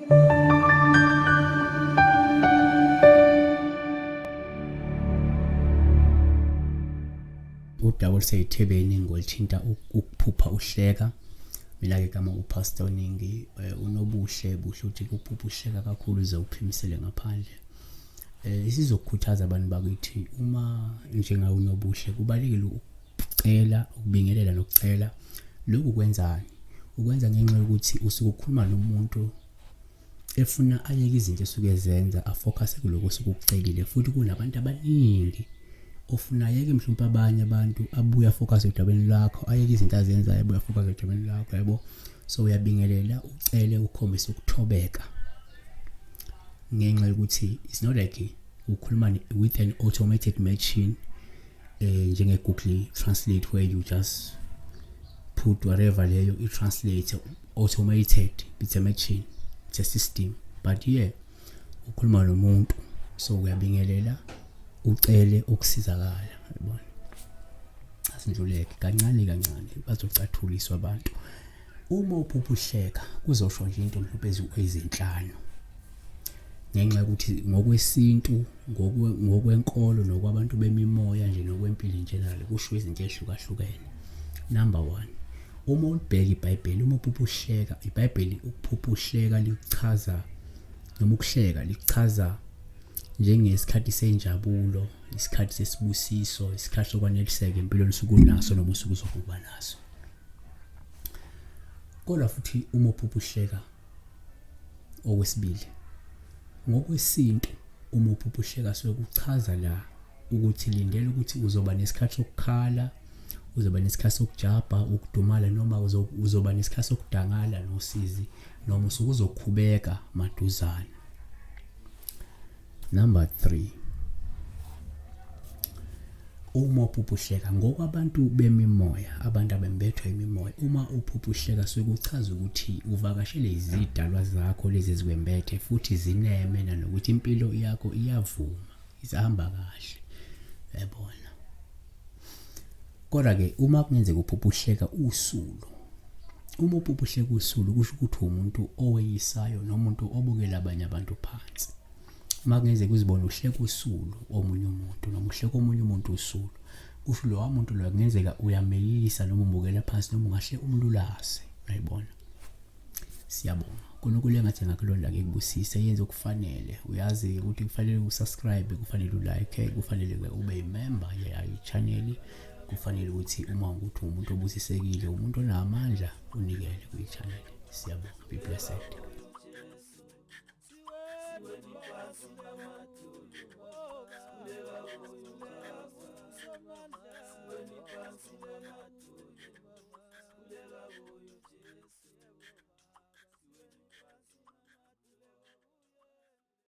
Udaba oluseyithebeni ngolithinta ukuphupha uhleka. Mina-ke gama uPastor Ningi, unobuhle buhle ukuthi ukuphupha uhleka kakhulu uze uphimisele ngaphandle. Isizokukhuthaza abantu bakithi uma njengawe unobuhle kubalulekile ukucela, ukubingelela nokucela. Lokhu kwenzani? Ukwenza ngenxa yokuthi usuke ukhuluma nomuntu efuna ayeke izinto esuke ezenza afocus kuloko osuke ukucelile, futhi kunabantu abaningi ofuna ayeke mhlawumpe abanye abantu abuye afocus odabeni lwakho, ayeke izinto azenzayo abuye afocus odabeni lwakho, yabo. So uyabingelela, ucele, ukhombise ukuthobeka ngenxa yokuthi it's not like ukhuluma with an automated machine, njenge Google Translate where you just put whatever leyo i translate automated. It's a machine, it's a system, but yeah, ukhuluma nomuntu, so uyabingelela ucele ukusizakala, yabona. Asindluleke kancane kancane, bazocathuliswa abantu. Uma uphupha uhleka kuzosho nje into mhlawumbe ezinhlanu, ngenxa yokuthi ngokwesintu, ngokwenkolo, nokwabantu bemimoya nje, nokwempilo in general, kusho izinto ezihlukahlukene. Number 1, uma ulibheka iBhayibheli, uma uphupha uhleka, iBhayibheli ukuphupha uhleka likuchaza, noma ukuhleka likuchaza njengesikhathi senjabulo, isikhathi sesibusiso, isikhathi sokwaneliseka empilweni osuke unaso noma usuke uzokuba naso. Kodwa futhi uma uphupha uhleka okwesibili, ngokwesintu uma uphupha uhleka suke kuchaza la ukuthi lindela ukuthi uzoba nesikhathi sokukhala, uzoba nesikhathi sokujabha, ukudumala, noma uzoba nesikhathi sokudangala nosizi, noma usuke uzokhubeka maduzane. Number 3, uma uphupha uhleka ngokwabantu bemimoya, abantu abembethwa imimoya, uma uphupha uhleka suke kuchaza ukuthi uvakashele izidalwa zakho lezi ezikwembethe, futhi zineme nanokuthi impilo yakho iyavuma, isahamba kahle, yabona. Kodwa-ke uma kungenzeka uphupha uhleka usulu, uma uphupha uhleka usulu kusho ukuthi umuntu oweyisayo nomuntu obukela abanye abantu phansi. Uma kungenzeka uzibone uhleka usulu omunye umuntu, noma uhleka omunye umuntu usulu, kusho lowa muntu loyo kungenzeka uyameyisa noma umbukela phansi noma ungahle umlulaze, uyayibona. Siyabonga. uNkulunkulu engathi engakulonda ke kubusise, yenze okufanele. Uyazi ukuthi kufanele usubscribe, kufanele ulike, kufanele ube imember ye-channel, kufanele ukuthi uma ukuthi umuntu obusisekile, umuntu onamandla, unikele kwi-channel. Siyabonga. Be blessed.